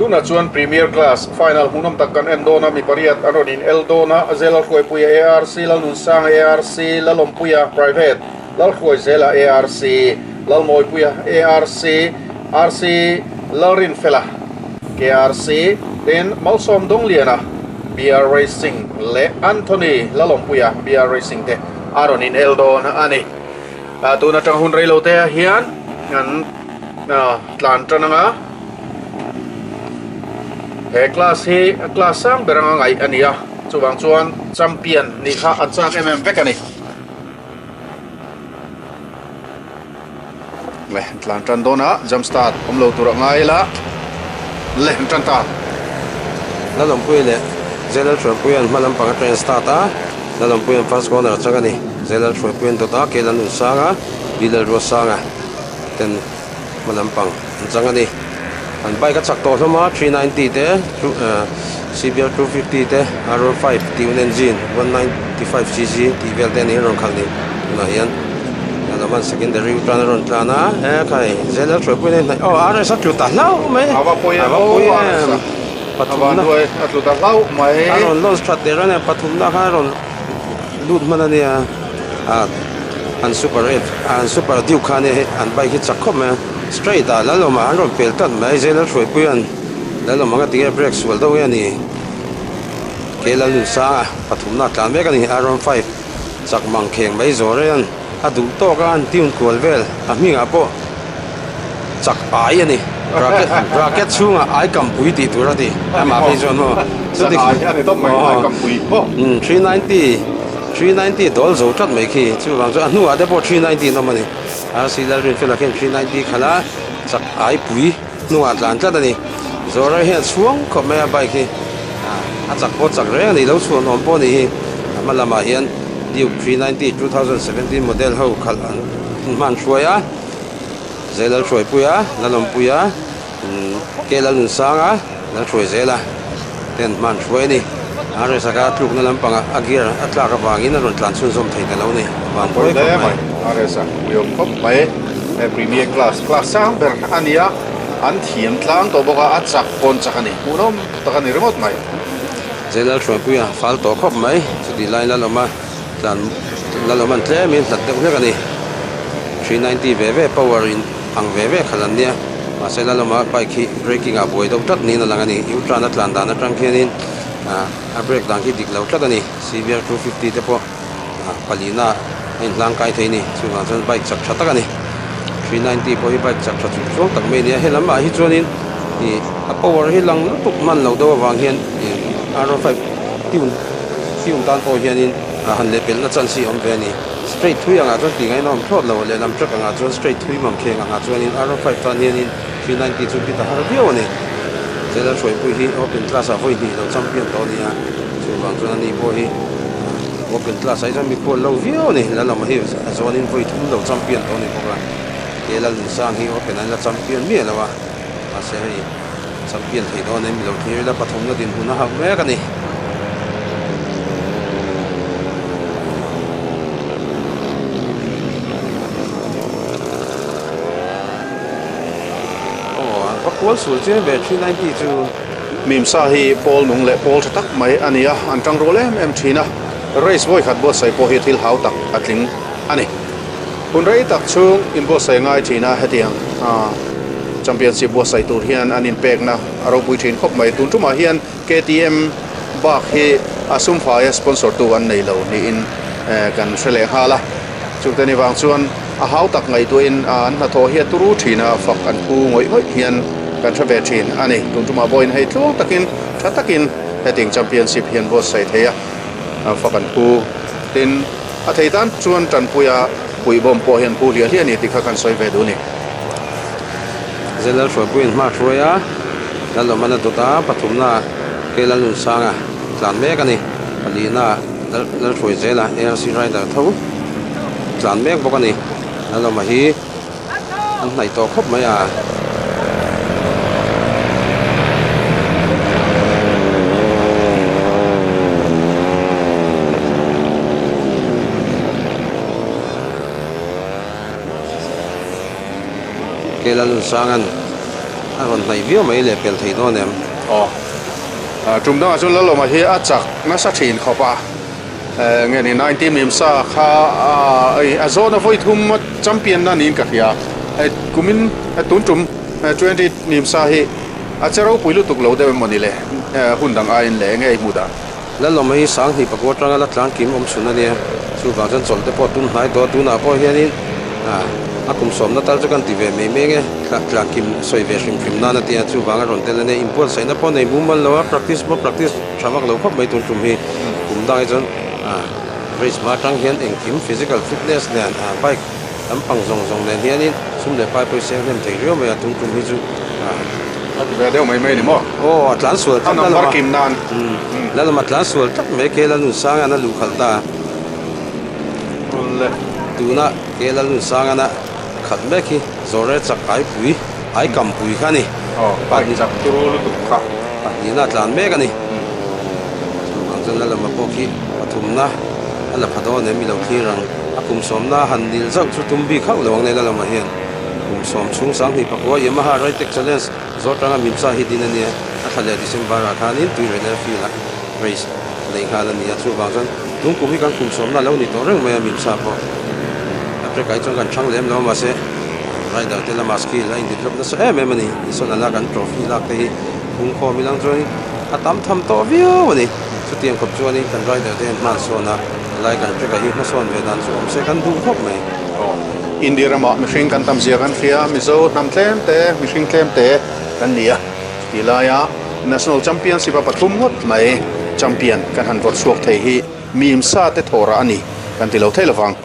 Tunah chuan Premier Class final hmuhnawm tak kan en dawn a, mi pariat an rawn in el dawn a, Lalhruaipuia ARC, Lalnunsanga ARC, Lalawmpuia Private, Lalhruaizela ARC, Lalmawipuia ARC, RC Lalrinfela KRC, tin Malsawm Dawngliana BR Racing leh Anthony Lalawmpuia BR Racing te a rawn in el dawn a ni. Tun atang hun reilo te ah hian an tlan tan anga he class hi class sang ber anga ngaih a ni a, chuvang chuan champion nih kha an chak em em vek a ni. Le tlan tan dawn a jump start awm lo tur a ngai ila le an tan ta. Lalawmpuii leh Zelalhruaipuii an hma lampang atangin start a, Lalawmpuii an first corner chang a ni. Zelalhruaipuii an dawt a, Kel an unsang a, Bilal Ruasanga ten hma lampang an chang a ni. An bike a chak tawh hlawm a, 390 te, CBR 250 te, R15 tune engine 195cc tih vel te a ni a rawn khalh ni. Tunah hian Lalaman secondary u tan a rawn tlan a, e khai Zelalhruaipuii nen hnaih aw RS a tlu ta hlauh mai. A va pawi em aw RS a. Pathumna a tlu ta hlauh mai. A rawn launch that der a nia, pathumna kha a rawn lut hman a nia. Ah an super F an super Duke kha ania hei an bike hi chak khawp mai a. Straight ah Lalawma an rawn pel tlat mai, Zelalhruaipuia'n Lalawma nga tinge brake sual deuh nge a ni. Ke Lalnunsanga pathumna a tlan mek a ni, R15 chak mang kheng mai zawh reng a duh tawk a an tune kual vel a hmingah pawh. Chak ai a ni. Bracket bracket chhungah ai kampui tih tur a ti. Amah phei chuan maw. Chak ai a ni tawp mai ai kampui pawh. 390 390 dawl zo tlat mai khi. Chuvang chuan a hnuah te pawh 390 an awm a ni. RC Lalrinfela khian 390 khalh a chak ai pui hnungah tlan tlat a ni. Zawhrai hian a chhuang khawp mai a bike hi. A chak pawh chak reng a ni lo chhuan awm pawh a nih hi. A hma lamah hian Duke 390 2017 model ho khalh an hman hruai a. Zelalhruaipuia, Lalawmpuia, Ke Lalnunsanga, Lalhruaizela ten hman hruai a ni. RS-a kha a tlukna lampangah a gear a tlak avangin a rawn tlan chhunzawm thei ta lo a ni. Van pawi khawp mai. RS-a uiawm khawp mai. He Premier Class, class sang ber a ni a, an thiam tlang tawh bawk a, a chak pawn chak a ni. Hmuhnawm tak a ni ringawt mai. Zelalhruaipuia fal tawh khawp mai. Chutih lai Lalawma. Tlan la lo an tlem in hlat deuh hlek a ni. 390 ve ve power in ang ve ve khalh an nia. Mahse la lama bike hi braking ah buai deuh tlat niin a lang a ni. U-turn a tlan dan atang khianin a brake dan khi dik lo tlat a ni. CBR 250 te pawh palina a inhlang kai thei a ni. Chuvang chuan bike chak tha tak a ni. 390 pawh hi bike chak tha chung chuang tak mai a ni a. He lamah hi chuanin ih a power hi lang lutuk hman lo deuh avang hian ih R15 tune Fiung tan pawh hianin a han lehpelhna chance hi a awm ve a ni. Straight thui angah chuan tih ngaihna awm thlawt lo, lehlam track angah chuan straight thui mang kheng angah chuanin R5 tan hianin 390 chu bit a har viau a ni. Zela Hruaipui hi Open class ah vawi hnih lo champion tawh a ni a, chuvang chuan ani pawh hi Open class ah hi chuan mi phual lo viau a ni. Lalawma hi a zawnin vawi thum lo champion tawh a ni bawk a, he Lalnunsang hi Open ah hian la champion miah lo a, mahse hei Champion thei dawn em lo thlir ila pathumna dinhmun a hauh mek a ni. Aw a va kual sul chiang ve 390 chu. Mimsa hi pawl nung leh pawl tha tak mai a ni a, an tang rual em em thin a, race vawi khat buatsaih pawh hi thil hau tak a tling a ni. Hun rei tak chhung inbuatsaih ngai thin a, hetiang Championship buatsaih tur hian an inpekna a ropui thin khawp mai. Tun tumah hian KTM bak hi a sumfaia sponsor tu an nei lo niin kan hre leh nghal a. Chungte ni vang chuan a hau tak ngaihtuahin an hnathawh hi a turu thin a, fak an phu ngawih ngawih hian kan hre ve thin a ni. Tun tumah pawhin hei tluang takin tha takin hetiang Championship hian buatsaih thei a, fak an phu. Tin. A thei tan chuan Tanpuia puihbawm pawh hian phu hliah hliah a ni tih kha kan sawi ve duh a ni. Zel Lalhruaipuiin hma hruai a, Lalawmana dawt a, pathumna Kei Lalnunsanga tlan mek a ni. Palina Lalhruai zela ARC rider tho tlan mek bawk a ni. Lalawma hi an hnaih tawh khawp mai a. Kela Nunsanga'n a a rawn hnaih viau mai leh pel thei dawn em? Aw. Tum dangah chuan Lalawma hi a chak nasa thin khawp a, nge ni 90 Mimsa kha a zawna vawi thum a champion na niin ka hria. Kumin tun tum 20 Mimsa hi a che ropui lutuk lo deuh emaw ni le hun dang aiin le enge i hmuh dan? Lalawma hi 2000 atanga la tlangkim awm chhun a nia, chuvang chuan chawlh te pawh tum hnai tawh a, tunah pawh hianin a kum sawmna tal chu kan ti ve mai mai nge, tlangkim sawi ve hrim hrim nan a tia, chuvang a rawn tel a nia, inbuatsaihna pawh nei mumal lo a, practice pawh practice tha vak lo khawp mai tun tum hi, kum dangah hi chuan race hma atang hian engkim physical fitness nen bike lampang zawng zawng nen hianin sum leh pai pawh i seng hnem thei riau mai a, tun tum hi chu. A ti ve deuh mai mai ni maw? Aw, a tlan sual tlat A number kim nan. Lalawm a tlan sual tlat mai, Ke Lalnunsanga'n a luh khalh ta. Awle. Tuna Ke Lalnunsanga'n a khalh mek hi Zawre chak aipui, aikampui kha a ni. Aw, bike chak turu lutuk kha. Pahnihna a tlan mek a ni. Chuvang chuan Lalawma pawh khi pathumna a la pha dawn em i lo thlir ang. A kum sawmna han nil zauh chu tum bik hauh lo ang le Lalawma hian. Kum sawm chhung 2009 Yamaha Ritec Challenge zawh atanga Mimsa hi din a nia, a thla leh December ah khanin Tuirel Airfield ah race neih nghal a ni a, chuvang chuan tun kum hi kan kum sawmna a lo ni tawh reng mai a Mimsa pawh a track ah hi chuan kan thang lem lo a mahse rider te lamah skill a in develop nasa em em a ni, Nissan ala kan trophy lak te hi phungkhawm ilang chuan a tam tham tawh viau a ni, chutiang khawp chuanin kan rider te hian hman sawn a helai kan track ah hi hmasawn ve dan chu awm se kan duh khawp mai. India ramah mihring kan tam zia kan hria, Mizo hnam tlem te, mihring tlem te kan ni a. Tih laia National Championship a pathum ngawt mai champion kan han vawrh chhuak thei hi mimsa te thawhrah a ni kan ti lo thei lovang.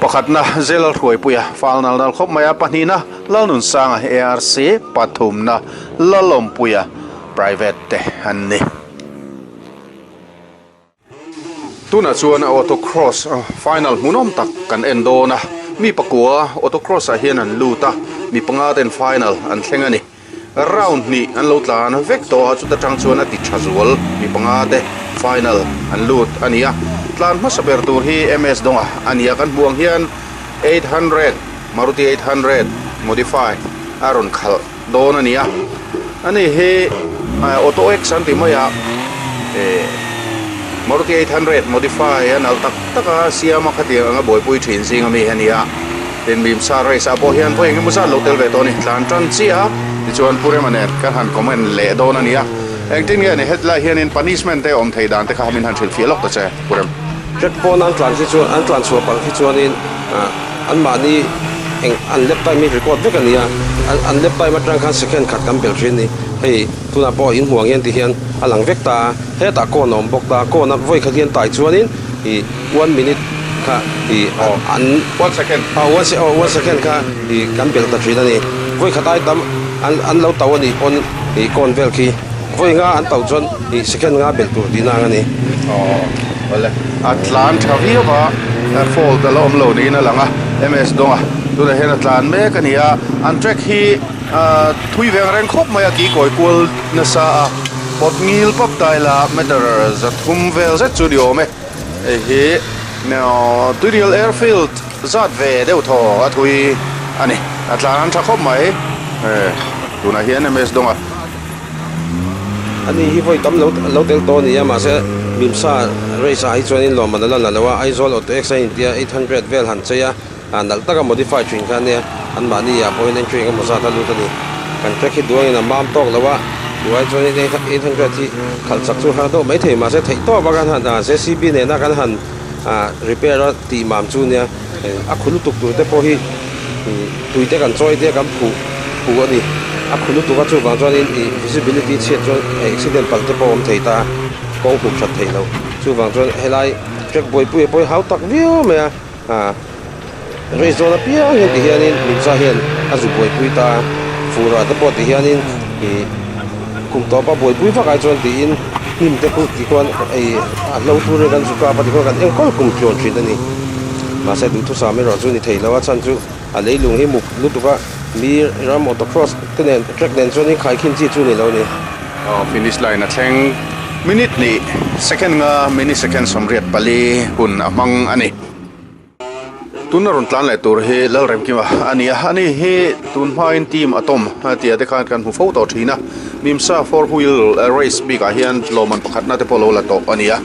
Pakhatna Zelal Hruaipuia fal nal nal khawp mai a, pahnihna Lalnunsanga ARC, pathumna Lalawmpuia Private te an ni. Tunah chuan autocross final hmunawm tak kan en dawn a, mi pakua autocross ah hian an lut a, mi panga ten final an thleng a ni. Round hnih an lo tlan vek tawh a, chuta tang chuan a ti tha zual mi panga te final an lut a ni a. Tlan hmasa ber tur hi MS Donga a ni a, kan hmuh ang hian 800 Maruti 800 modify a rawn khalh dawn a ni a. Ani hi Auto X an ti mai a, eh Maruti 800 modify a nalh tak tak a siam a khatiang anga buaipui thin zing ami a ni a. Tin Mimsa race ah pawh hian vawi engemaw zat lo tel ve tawh a ni. Tlan tan chiah a, tichuan Pu Rema nen kan han comment leh dawn a ni a. Engtin nge ni hetlai hianin punishment te awm thei dan te kha min han hrilhfiah lawk ta che Pu Rem. Track pawn an tlan khi chuan an tlan chhuah palh khi chuanin Anmahni eng an lap time hi record vek a ni a, an lap time atang khan second khat kan belh thin a ni. Hei tunah pawh in hmuh ang hian ti hian a lang vek ta a, hetah kawn a awm bawk ta a, kawn a vawi khat hian tai chuanin ih one minute kha ih an One second. Aw one aw one second kha ih kan belh ta thin a ni. Vawi khat ai tam an an lo tauh a nih pawn ih kawn vel khi vawi nga an tauh chuan ih second nga belh tur tihna ang a ni. Aw awle a tlan tha viau a fault a la awm lo niin a lang a MS Donga tunah hian a tlan mek a ni a an track hi thui veng reng khawp mai a ki kawi kual nasa a pawt ngil pap ta ila meter 300 vel zet chu ni awm e hei hi Tuirial Airfield zat ve deuh thaw a thui a ni a tlan tha khawp mai tunah hian MS Donga. Ani hi vawi tam lo lo tel tawh a ni a, mahse Mimsa race ah hi chuanin lawmman a la la lo a, Aizawl Auto X a intia 800 vel han chei a, ah nalh taka modify thin kha ania, anmahni ah pawhin entry engemaw zat a lut a ni. Kan track hi duangin a mam tawk lo a, chu ai chuanin 800 hi khalh chak chu har deuh mai thei, mahse theih tawp a kan han ah JCB nena kan han ah repair a tih mam chu nia, a khu lutuk tur te pawh hi tui te kan chawi te kan phuh phuh a ni. A khu lutuk a chuvang chuanin ih visibility chhiat chuan accident palh te pawh a awm thei ta a, kawng hmuh that theih loh. Chuvang chuan helai track buaipui pawh hi hau tak viau mai a, ah race dawn apiang hian ti hianin Mimsa hian a zu buaipui ta a, furah te pawh ti hianin ih kum tawpa buaipui vak ai chuan tiin hnim te pawh ti khuan ih a hlo turin kan zu kap a ti khuan kan enkawl kum tluan thin a ni. Mahse duhthusam erawh chu ni thei lo a chhan chu a leilung hi muk lutuk a, mi ram autocross te nen track nen chuan in khaikhin chi chu ni lo a ni. Aw finish line a thleng minute hnih second nga mini second 84 hun a hmang a ni. Tuna rawn tlan leh tur hi Lalremkima a ni a, ani hi tun hmain team a tawm tih ah te khan kan hmu fo tawh thin a, Mimsa four wheel race bik ah hian lawmman pakhatna te pawh lo la tawh a ni a,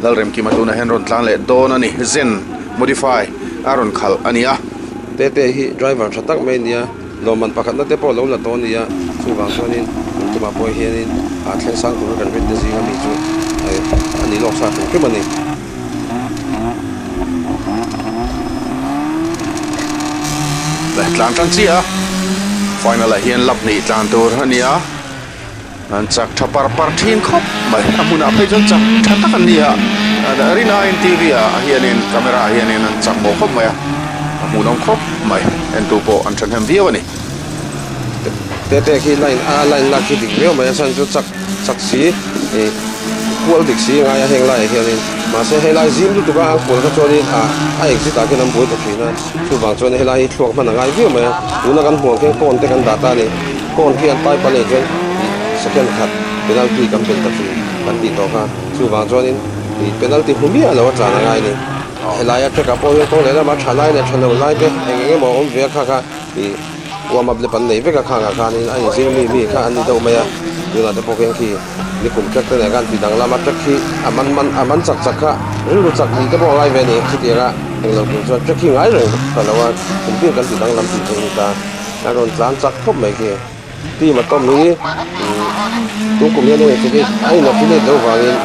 Lalremkima tunah hian rawn tlan leh dawn a ni, Zen modify a rawn khalh a ni a. Tete hi driver tha tak mai a ni a, lawmman pakhatna te pawh lo la tawh a ni a, chuvang chuanin kum tumah pawh hianin ah thleng sang tura kan rin te zinga mi chu a ni lawk sa hrim hrim a ni. Tlan tan chiah a, final ah hian lap hnih tlan tur a ni a, an chak tha par par thin khawp mai, a hmunah phei chuan chak tha tak an ni a, rin aiin T V ah hianin camera ah hianin an chak mawh khawp mai a, a hmuhnawm khawp mai, entu pawh an thahnem viau a ni. Tete khi line a line lak khi dik viau mai a chhan chu chak chak si ih kual dik si ngai a heng laiah hianin mahse helai zim lutuk a an kual kha chuanin ah a exit ah khian an buai ta thin a chuvang chuan helai hi thluak hman a ngai viau mai a tuna kan hmuh ang khian kawn te kan dah ta a ni kawn khi an tai palh chuan ih second khat penalty kan pel ta thin kan tih tawh kha chuvang chuanin ih penalty hmu miah lo a tlan a ngai a ni helaia track ah pawh hian kawng lehlamah tha lai leh tha lo lai te eng eng emaw a awm ve a kha kha ih Warm up lep an nei vek a khangah khanin a inzir mi mi kha an ni deuh mai a, tunah te pawh khian khi nikum track te nen khan ti danglam a, track hi a man man a man chak chak kha rilru chak ni te pawh a ngai ve a ni, chutiang a englo tur chuan track hi ngai reng ta lo a, kum tin kan ti danglam tih theih a ni ta, a rawn tlan chak khawp mai khi team a tawm hi tun kum hian a in a in affiliate deuh vangin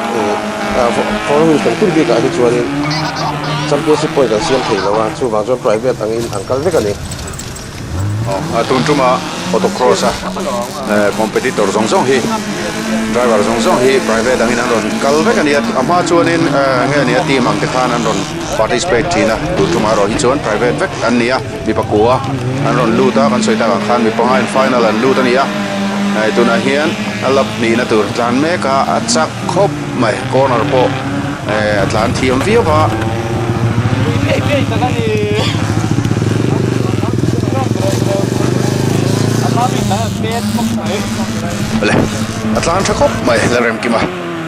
four wheel kan tum bikah hi chuanin championship point an siam thei lo a, chuvang chuan private angin an kal vek a ni. Tun tuma autocross a competitor zawng zawng hi driver zawng zawng hi private angin an rawn kal vek a ni a a hma chuanin nge a nia team ang te khan an rawn participate thin a tun tumah erawh hi chuan private vek an ni a mi pakua an rawn lut a kan sawi tak ang khan mi panga in final an lut a ni a hei tunah hian a lap hnihna tur tlan mek a a chak khawp mai corner pawh a tlan thiam viau a. Awle a tlan tha khawp mai Lalremkima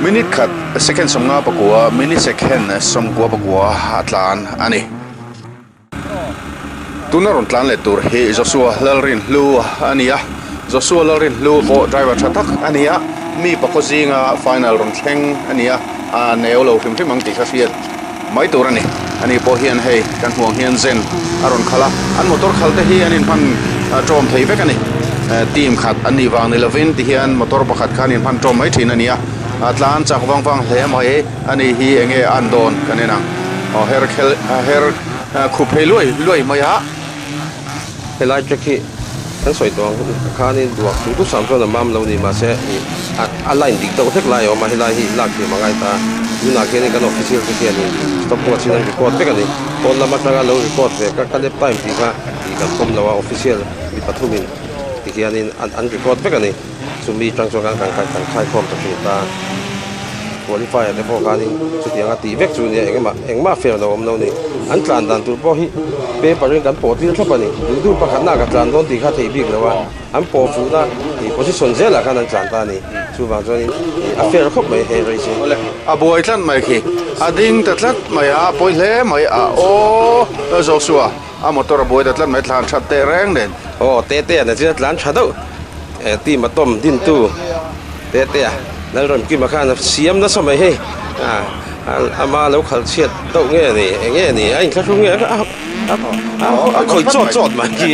minute khat second 59 minute second 99 a tlan a ni. Tuna rawn tlan leh tur hi Joshua Lalrinhlu a ni a, Joshua Lalrinhlu pawh driver tha tak a ni a, mi pakhaw zinga final rawn thleng a ni a, a neu lo hrim hrim ang tih kha hriat mai tur a ni. Ani pawh hian hei kan hmuh ang hian zen a rawn khalh a, an motor khal te hi an inhman tawm thei vek a ni. Team khat an nih vang ni lovin tihian motor pakhat kha an inhman tawm mai thin a ni a, a tlan chak vang vang hle mai a ni hi enge a an dawn kan en ang. Aw her khel her khup phei luai luai mai a. Helai track hi kan sawi tawh ang khanin duak duh duh sam chuan a mam lo ni mahse ih a line dik deuh hlek lai a awm a helai hi lak thiam a ngai ta tunah khianin kan official te khianin stop watch in an record vek a ni pawn lam atanga lo record ve ka ka lap time tih kha ih kan pawm lo a official mi pathumin tikhianin an record vek a ni. Chumi tang chuan kan kan kan khaikhawm ta thin ta. Qualifier te pawh khanin chutiang a tih vek chu nia engemaw engmah fair lo awm lo ni. An tlan dan tur pawh hi paper in kan pawh tir thlap a ni. Duh duh pakhatna ka tlan dawn tih kha theih bik lo a, an pawh fuhna ih position zelah khan an tlan ta a ni. Chuvang chuanin ih a fair khawp mai he race hi. Awle, a buai tlat mai khi. A ding ta tlat mai a, a pawi hle mai a, aw Joshua. A motor a buai ta tlat mai tlan that teh reng nen. Aw Tetea na chuan tlan tha deuh eh team a tawm din tu Tetea Lalramkima khan a siam nasa mai hei ah ama lo khalh chhiat deuh nge ni eng nge ni a inthlahrung nge a a khawih chawt chawt mai khi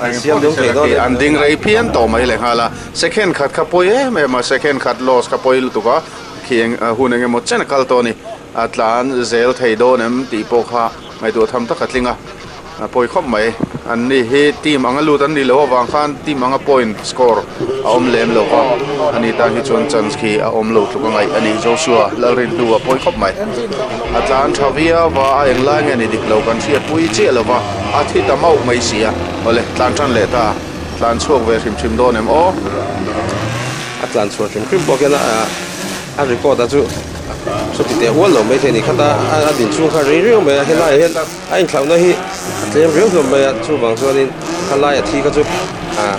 a siam deuh thei dawn an ding rei phian tawh mai leh nghal a second khat kha pawi em em a second khat loss kha pawi lutuk a khi eng hun eng emaw chen a kal tawh a ni a tlan zel thei dawn em tih pawh kha. Ngaihtuah tham tak a tling a, a pawi khawp mai. An ni hi team anga lut an nih loh avang khan team anga point score a awm lem lo va, ani tan hi chuan chance khi a awm lo tluk a ngaih a ni. Joshua Lalrinhlua pawi khawp mai. A tlan tha viau va, a englai nge ni dik lo kan hriatpui chiah lo va, a thi ta mauh mai si a. Awle, tlan tan leh ta, tlan chhuak ve hrim hrim dawn em aw? A tlan chhuah hrim hrim pawh khian a record a chu. Chuti teh ual lo maithei a ni khat a, a din chhung kha rei riau mai a, helaiah hian a inthlauhna hi a tlem riau hlawm mai a, chuvang chuanin khalaia thi kha chu ah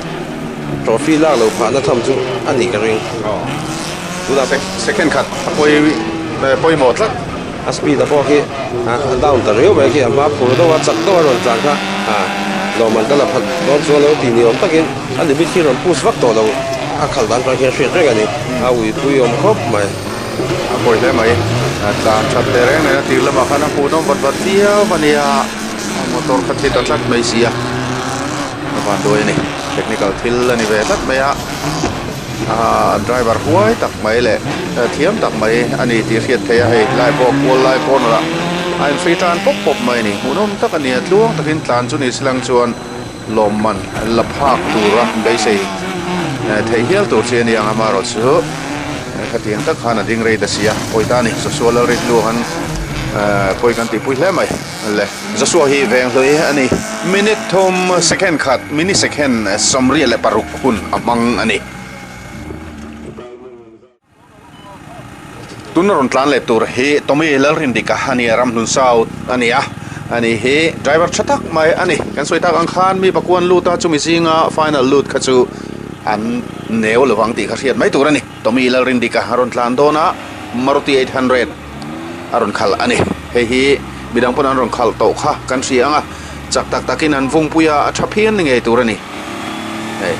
trophy lak loh phahna tham chu a nih ka ring. Tunah second khat a pawi pawimawh tlat. A speed a pawh khi a down ta riau mai khi a hma phur deuh a chak deuh a rawn tlan kha lawmman ka la phat dawn chuan lo tih ni awm takin a limit khi rawn push vak tawh lo a khalh dan khan khian hriat reng a ni a uipui awm khawp mai. A pawi hle mai tlan that teh reng nen a tir lamah khan a hmuhnawm vat vat viau a nia a motor kha thi ta tlat mai si a a van duai a ni technical thil a ni ve tlat mai a. Aaa driver huai tak mai leh thiam tak mai a ni tih hriat theih a hei lai pawh kual lai corner ah a in free tan pawp pawp mai a ni hmuhnawm tak a ni a tluang takin tlan chu ni silang chuan lawmman la phak tura beisei theih hial tur chi a ni ang amaherawh chu khatiang tak khan a ding rei ta si a pawi ta a ni Joshua Lalrinhlua khan pawi kan tihpui hle mai. Le Joshua hi veng hlui a ni. Minute thum second khat mini second 86 hun a hmang a ni. Tuna rawn tlan leh tur hi Tommy Lalrindika a ni a, Ramhlun South a ni a. Ani hi driver tha tak mai a ni. Kan sawi tak ang khan mi pakuan lut a, chumi zinga final lut kha chu an neu lovang tih kha hriat mai tur a ni. Tommy Lalrindika a rawn tlan dawn a, Maruti 800 a rawn khalh a ni. Hei hi midang pawn an rawn khalh tawh kha kan hria ang a, chak tak takin an vungpui a, a tha phian ni ngei tur a ni. Hei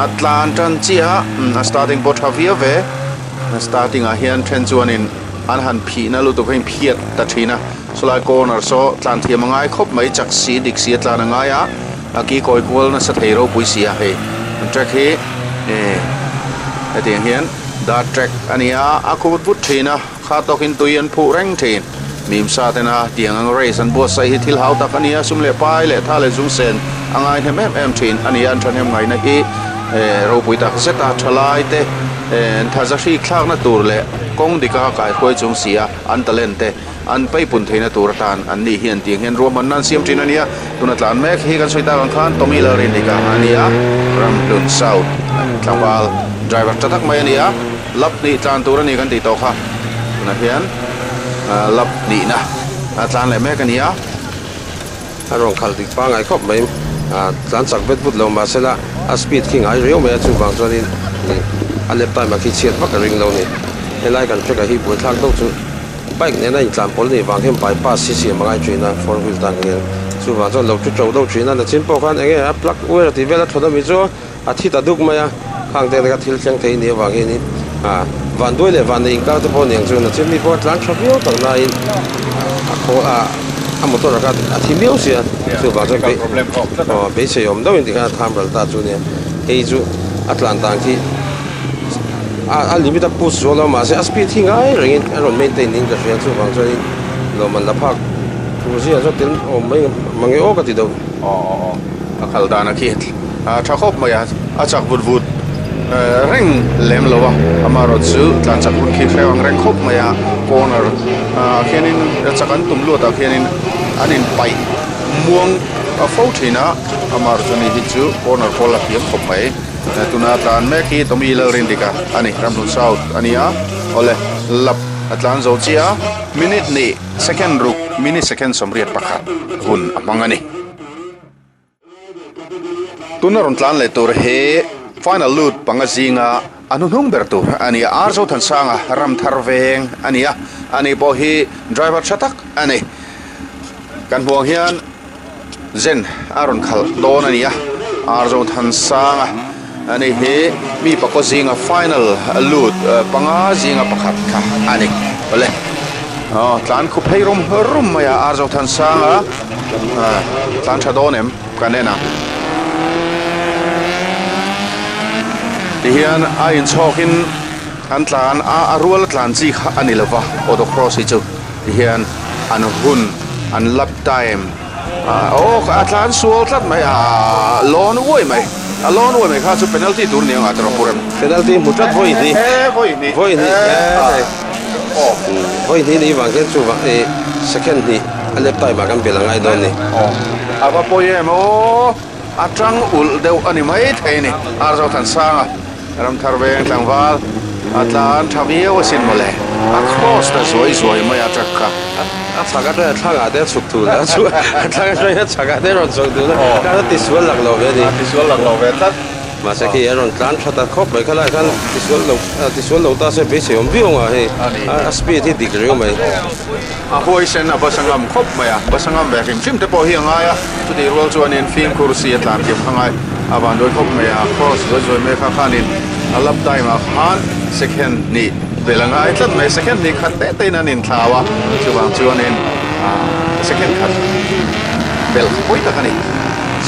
a tlan tan chiah a, a starting pawh tha viau ve. A starting ah hian then chuanin an han phihna lutuk a inphiat ta thin a, sawlai corner saw tlan thiam a ngai khawp mai, chak si dik si a tlan a ngai a, a ki kawi kual nasa thei ropui si a hei an track hi hetiang hian dirt track a ni a, a khut vut thin a. Kha tawkin tui an phuh reng thin. Mimsa tena tiang ang race an buatsaih hi thil hau tak a ni a, sum leh pai leh tha leh zung sen a ngai hnem em em thin a ni a, an thahnem ngaihna hi ropui tak zet a, thalai te thaza hrik thlakna tur leh kawng dika kaihruai chung si a, an talent te an peipun theihna tur atan an ni hian tiang hian ruahmanna an siam thin a ni a, tuna tlan mek hi kan sawi tak ang khan Tommy Lalrindika a ni a, Ramhlun South tlangval driver tha tak mai a ni a. Lap hnih tlan tur a ni kan tih tawh kha tunah hian lap hnihna a tlan leh mek a ni a. A rawn khalh dik pangngai khawp mai tlan chak vet vut lo mahsela a speed khi ngai riau mai a chuvang chuanin a lap time ah khi chhiat vak a ring lo a ni. Helai kan track ah hi buaithlak deuh chu bike nena intlan pawl nih vang hian bypass hi siam a ngai thin a four wheel tan hian chuvang chuan lo thu to deuh thin a nachin pawh khan enge a plug wire tih vel a thawn ami chu. A thi ta duk mai a, khang te kha thil thleng thei nih avang hianin van duai leh van nei inkar te pawh aniang chuan a chimni pawh a tlan tha viau tak naiin a khaw a a motor ah khan a thi miau sia chuvang chuan aw beisei awm deuhin tikhan a tham ral ta chu ania hei chu a tlan dan khi a limit a push zual a mahse a speed hi ngai rengin a rawn maintain niin ka hria chuvang chuanin lawmman la phak tur zia chu tel awm mai mange aw ka ti deuh. Aw aw aw. A kal dan a khi a tha khawp mai a, a chak vut vut reng lem lo a, amaherawh chu tlan chak hun khi hreu ang reng khawp mai a, corner ah khianin chak an tum luat ah khianin an in paih muang a fo thin a, amaherawh chu ni hi chu corner pawl a thiam khawp mai, tuna tlan mek hi Tommy Lalrindika a ni, Ramhlun South a ni a, awle lap a tlan zo chiah a, minute hnih second ruk minute second 81 hun a hmang a ni. Tuna rawn tlan leh tur hi final lut panga zinga a hnuhnung ber tur a ni a, R Zothansanga ram thar veng a ni a, ani pawh hi driver tha tak a ni. Kan hmuh ang hian zen a rawn khalh dawn a ni a, R Zothansanga ani hi mi pakua zinga final lut panga zinga pakhat kha a ni. Awle aw tlan khup phei rum rum mai a R Zothansanga. Tlan tha dawn em kan en ang. Tihian a inchhawkin an tlan a, a rual a tlan chi kha a ni lova auto cross hi chu tihian an hun an lap time aw a tlan sual tlat mai a lawn uai mai a lawn uai mai kha chu penalty tur ni ang a tawrh pur em. Penalty hmu tlat vawi hnih vawi hnih vawi hnih ni vang hian chu second hnih. A lap time ah kan bel a ngai dawn ni. Aw a va pawi em aw a tang ulh deuh a ni mai thei ni. Ar Zothansanga Ramthar veng tlangval a tlan tha viau asin mawle a cross ta zuai zuai mai a truck kha. A chhak atanga thlang ah te a chhuk thul a a thlang atanga chhak ah te a rawn chhuk thul a khan a tisual lak lo ve a ni. A tisual lak lo ve tlat. Mahse khi a rawn tlan tha ta khawp mai khalai khan tisual lo tisual lo ta se beisei awm viau ang a hei a speed hi dik riau mai. A huaisen a bus a ngam khawp mai a, bus a ngam ve hrim hrim te pawh hi a ngai a, chutih rual chuanin fimkhur si a tlan thiam kha ngai a van duai khawp mai a, cross zawi zawi mai kha khanin a lap time ah khan second hnih belh a ngai tlat mai, second hnih khat te te in an inthlau a, chuvang chuanin second khat belh kha pawi tak a ni.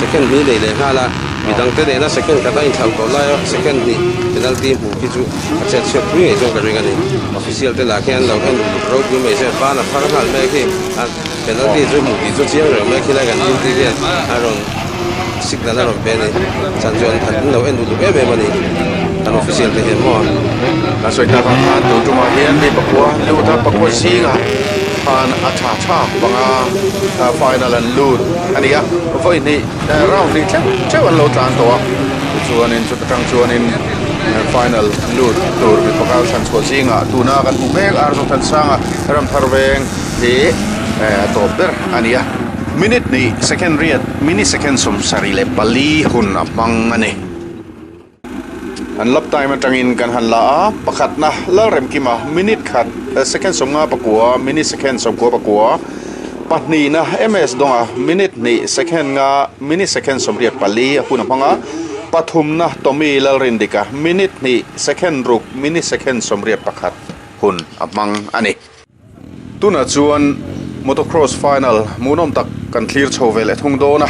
Second hnih nei leh nghal a, midangte nena second khat a inthlauh tawh lai a, second hnih penalty hmuh khi chu a chet chhuak pui ngei chuan ka ring a ni. Official te lah khian lo en uluk ropui mai se, ban a phar nghal mek hi a penalty chu hmuh tih chu chiang reng mai khilai kan duty hian a rawn signal a rawn pe a ni. Chan chu an an lo en uluk em em a ni kan official te hian maw. Kan sawi tak ang khan tun tumah hian mi pakua lut a, pakua zingah khan a tha tha panga final an lut a ni a, vawi hnih round hnih theuh theuh an lo tlan tawh a, tichuanin chuta tang chuanin final lut tur mi pakhat thlan chhuah zingah tuna kan hmuh mek Arzawthansanga Ramthar veng hi a tawp ber a ni a. Minute hnih second riat mini second 74 hun a hmang a ni. An lap time atangin kan han la a, pakhatna Lalremkima minute khat second 59 mini second 99, pahnihna MS Dawnga minute hnih second nga mini second 84 a hun a hmang a, pathumna Tommy Lalrindika minute hnih second ruk mini second 81 hun a hmang a ni. Tunah chuan motocross final hmuhnawm tak kan thlir chho ve leh thung dawn a,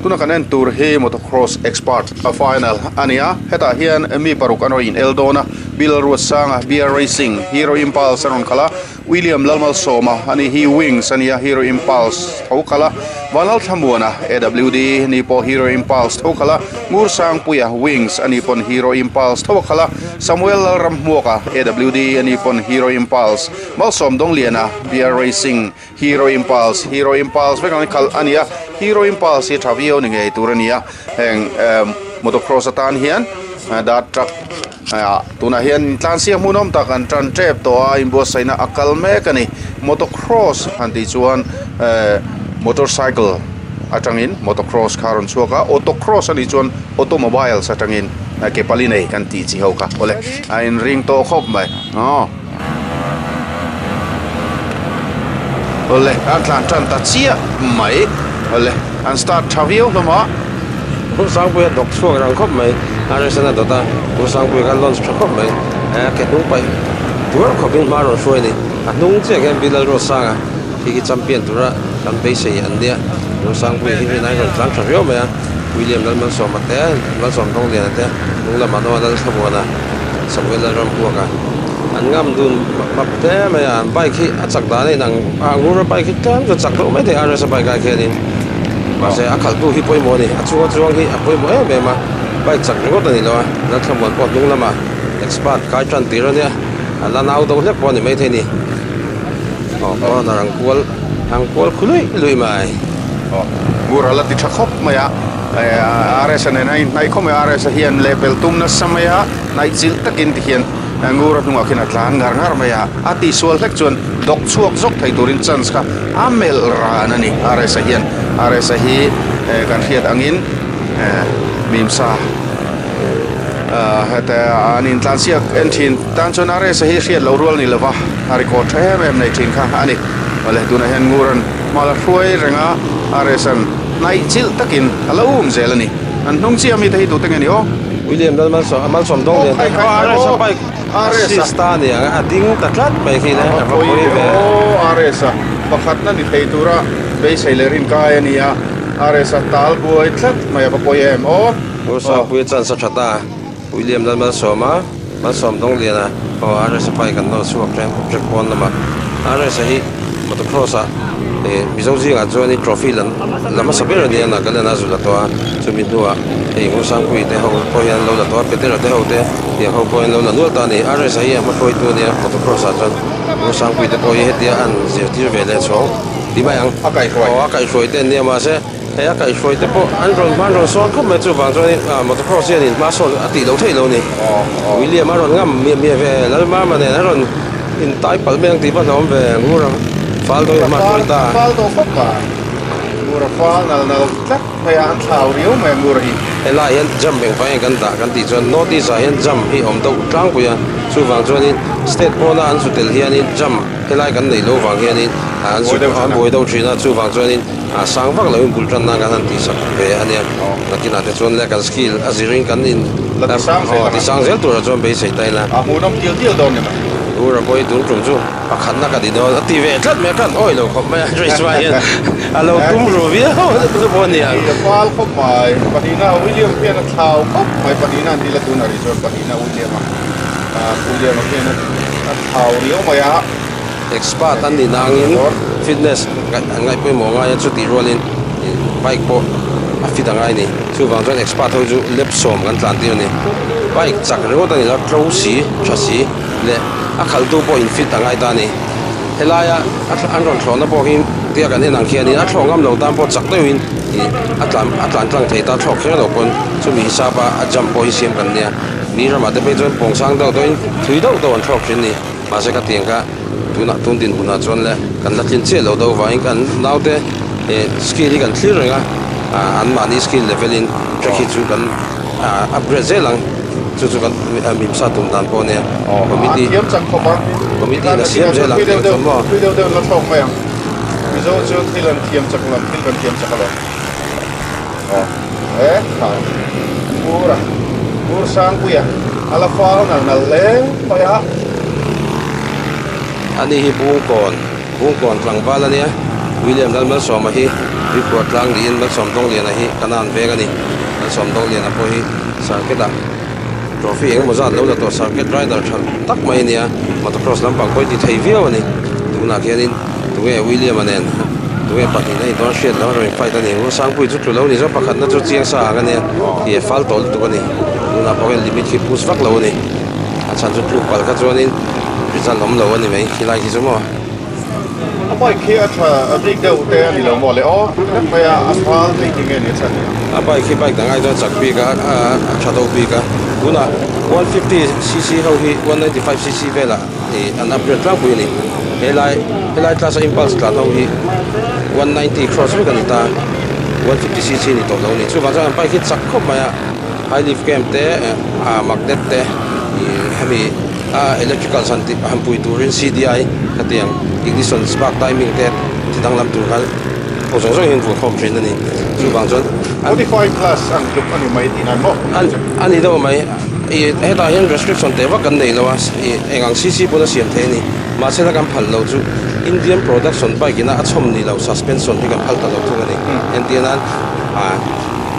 tuna kan en tur hi motocross expert a final a ni a, hetah hian mi paruk an rawn in el dawn a, Bill Ruatsanga, BR Racing, Hero Impulse a rawn khalh a, William Lalmalsawma a ni hi Wings a ni a, Hero Impulse tho khalh a, Vanlalthlamuana, AWD, ni pawh Hero Impulse tho khalh a, Ngursangpuia, Wings a ni pawn Hero Impulse tho a khalh a, Samuel Lalramhmuaka, AWD, a ni pawn Hero Impulse. Malsawm Dawngliana, BR Racing, Hero Impulse, Hero Impulse vek ang khalh a ni a, Hero Impulse hi tha viau ni ngei tur a ni a, heng motocross atan hian dirt truck ah tunah hian tlansiak hmunawm tak an tan tep tawh a, inbuatsaihna a kal mek a ni. Motocross han tih chuan motorcycle atangin motocross kha a rawn chhuak a, autocross a nih chuan automobiles atangin ke pali nei kan tih chi ho kha awle a inring tawh khawp mai aw. Awle an tlan tan ta chiah mai awle an start tha viau hlawm a. Hmursangpuia dawk chhuak rang khawp mai RSN a dawt a, Hmursangpuia kha launch tha khawp mai a ke hnung paih tuar khawpin hma rawn hruai a ni. A hnung chiah khian Bilal Rosanga khi khi champion tura kan beisei an nia. Hmursangpuia hi rinai rawn tlang tha riau mai a, William Lalmalsawma te, Malsawm Dawngliana te hnung lamah an awm a, Lalthlamuana. Samuel Lalrambuaka an ngam dun map hle mai a, an bike hi a chak dan a inang a, Ngura bike hi tlem chu a chak deuh maithei RS a bike ah khianin mahse a khalhtu hi pawimawh a ni, a chunga chuang hi a pawimawh em em a, bike chak ringawt a ni lo a, Lalthlamuan pawh hnung lamah expert kai tan tir a nia, a la nau deuh hlek pawh a ni maithei a ni, aw corner ang kual ang kual khu luih luih mai. Aw Ngura la ti tha khawp mai a. RS-a nen a inhnaih khawp mai a, RS-a hian lehpel tum nasa mai a, hnaih chilh takin tihian Ngura hnungah khian a tlan ngar ngar mai a, a tihsual hlek chuan dawk chhuak zawk thei turin chance kha a melh ran a ni RS-a hian. RS-a hi kan hriat angin Mimsa heta an intlansiak en thin tan chuan RS-a hi hriat loh rual a ni lova, a record tha em em nei thin kha a ni. Awle tunah hian Ngura'n hma la hruai reng a, RS-a'n Hnaih chilh takin a lo um zel a ni. An hnung chiah mite hi tute nge ni aw? William Lalmalsawm, a malsawm dawng lian tak kha RS a bike assist a ni ang a, a ding ta tlat mai khi le, a va pawi ve. Aw RS a pakhatna ni thei tura beisei leh rinkai a ni a, RS a tal buai tlat mai a va pawi em aw. Ngursapuia chance a tha ta, William Lalmalsawm a malsawm dawng lian a, aw RS a bike an nawr chhuak ṭeng ṭek pawn lamah RS a hi motocross ah eh Mizo zingah chuan in trophy lam la hmasa ber a ni a Nagaland a zu la tawh a chumi hnuah hei Ngursampui te ho pawh hian an lo la tawh a Petera te ho te tiang ho pawh hian an lo la nual ta a ni RS a hi a hmahruaitu a nia motocross ah chuan Ngursampui te pawh hi hetia an zirtir ve leh chhawng ti mai ang a kaihhruai aw a kaihhruai te an nia mahse. Hei a kaihhruai te pawh an rawn hma an rawn sawn khawp mai chuvang chuanin ah motocross hian in hma sawn a tih lo theih lo a ni. William a rawn ngam miah miah ve Lalmama nen a rawn in tai palh mai ang tih va hlawm ve ngur ang fal dawhin hma hruai ta. Fal tawh khawp ta. Ngur a fal nal nal tlat mai a, an thlau riau mai a ngur hi. Helaiah hian jump eng vang nge kan dah kan tih chuan North East ah hian jump hi awm deuh tlangpui a, chuvang chuanin state pawna an zu tel hianin jump helai kan neih loh vang hianin an zu an buai deuh thin a, chuvang chuanin a sang vak loin bul tan nan kan han tihsak ve a nia. Nakinah te chuan le kan skill a zirin kan in la tisang zel ang a. Tisang zel turah chuan beisei ta ila. A hmuhnawm tial tial dawn ni mai. Ura pawh hi tun tum chu pakhatna ka ti dawn a ti ve tlat mai a, kan awih lo khawp mai a Joshua hian a lo tum ru viau chu pawh a ni ang. A fal khawp mai, pahnihna William khian a thlau khawp mai, pahnihna an dil a tunah rih chuan pahnihna William a William a khian a thlau riau mai a. Expert an nih nangin fitness an ngaih pawimawh ngai a, chutih rualin bike pawh a fit a ngai a ni. Chuvang chuan expert ho chu lap sawm kan tlan tir a ni. Bike chak ringawt a ni lo, tlo si, tha si leh a khalhtu pawh in fit a ngai ta a ni. Helaia an rawn thlawhna pawh hi tia kan en ang khianin a thlawh ngam lo tan pawh chak deuhin a tlan a tlan tlang thei ta, thlawh kher lo pawn chumi hisapa a jump pawh hi siam kan nia. Ni ramah te phei chuan pawng sang deuh deuhin thui deuh deuh an thlawk thin a ni. Mahse ka tiang kha tunah tun dinhmunah chuan le kan la tlin chiah lo deuh vangin kan naute eh skill hi kan thlir reng a, ah anmahni skill level in track hi chu kan ah upgrade zel ang chu chu kan mimsa tum dan pawh a nia. Committee an thiam chak khawp a, committee in a siam zel ang tih chuan maw. Thui deuh deuh la thlawk mai ang, Mizo chu thil an thiam chak lam thil kan thiam chak alawm. Aw he kha Ngura Ngur Sangpuia a la fal nal nal hle mai a. Ani hi Bungkawn Bungkawn tlangval a nia, William Lalmalsawma hi Tuipua tlang niin Malsawm Dawngliana hi Kanan veng a ni. Malsawm Dawngliana pawh hi circuit ah trophy eng emaw zat lo la tawh circuit rider tha tak mai a nia, motocross lampang pawh hi ti thei viau a ni. Tunah khianin. Tunge William-a nen tunge pahnihna in dawn hriat loh a rawn in fight a ni. U Sangpuii chu tlu lo ni zawk pakhatna chu chiang sa ang a nia tih a fal tawh lutuk a ni. Tunah pawh hian limit khi push vak lo a ni. A chhan chu tluk palh kha chuanin result awm lo a ni mai khilai khi chu maw. A bike khi a tha a bik deuh te a ni lo maw le aw hlek mai a a fal thei ti nge ni a chhan ni ang. A bike hi bike dang ai chuan chak bik a a tha deuh bik a. Tunah 150 cc ho hi 195 cc velah Ih an upgrade tlangpui a ni. Helai helai class a impulse tlan ho hi 190 cross vek a ni ta 150 cc ni tawh lo a ni. Chuvang chuan an bike hi chak khawp mai a, high lift cam te ah magnet te ih hemi a electrical han tih han pui turin C_D_I khatiang ignition spark timing te ti danglam tur khan aw zawng zawng hi an vuah khawm thin a ni. Chuvang chuan an 45 plus ang tluk a ni mai tihna maw? A ni deuh mai. Ih hetah hian restriction teh vak kan nei lo a, ih eng ang cc pawn a siam thei a ni. Mahse la kan phal lo chu Indian production bike ina a chhawm ni lo suspension hi kan phal ta lo thung a ni. Entir nan ah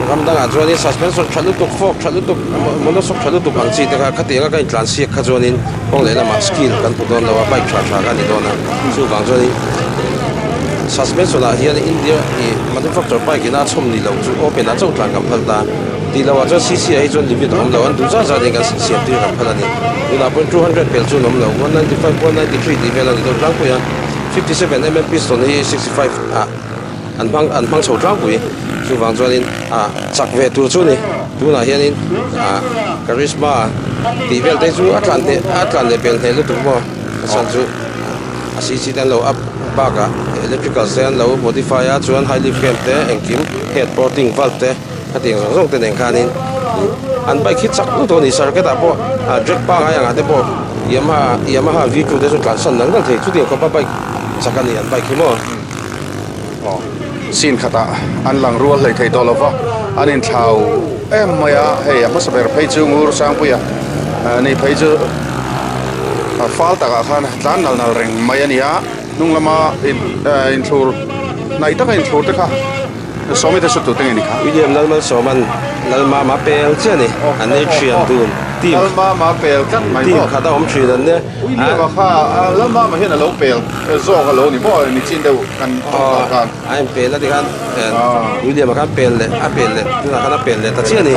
ram dangah chuanin suspension tha lutuk, fork tha lutuk, monoshock tha lutuk ang chi te kha khatianga ka intlan siak kha chuanin kawng lehlamah skill kan hmu dawn lo a, bike tha tha kha a ni dawn a. Chuvang chuanin suspension ah hian India ih manufacture bike ina a chhawm ni lo chu open ah chauh tlan kan phal ta. Tih loh ah chuan CC ah hi chuan limit a awm lo, an duh zat zat in kan siam tir kan phal a ni. Tunah pawhin 200 pel chu an awm lo, 195, 193 tih vel a ni deuh tlangpui a, 57 mm piston hi 65 ah an hmang an hmang chho tlangpui. Chuvang chuanin ah chak ve tur chu a ni. Tunah hianin ah Karizma tih vel te chu a tlan hneh a tlan leh pel hneh lutuk maw a chhan chu a CC te an lo up bakah electricals te an lo modify a, chuan high lift cam te engkim head porting valve te. Khatiang zawng zawng te nen khanin an bike hi chak lutuk a ni circuit ah pawh drag pangai ang ah te pawh Yamaha Yamaha V two te chu tlan san nal nal thei chutiang khawpa bike chak a ni an bike hi maw. Aw scene khatah an lang rual hlei thei tawh lova an inthlau em mai a hei a hmasa ber phei chu Ngur Sangpuia ni phei chu fal takah khan tlan nal nal reng mai a ni a hnung lama inthlur hnaih taka inthlur te kha. Sawmi te chu tute nge ni kha? William Lalmalsawma'n Lalmama pel chiah a ni. An nei thian dun team. Lalmama pel tlat mai maw? Team khat a awm thin an nia. William-a kha Lalmama hian a lo pel zawk a lo ni maw? Nichin deuh kan tawng tawh khan. A inpel a tikhan William-a khan pel leh a pel leh tunah khan a pel leh ta chiah a ni.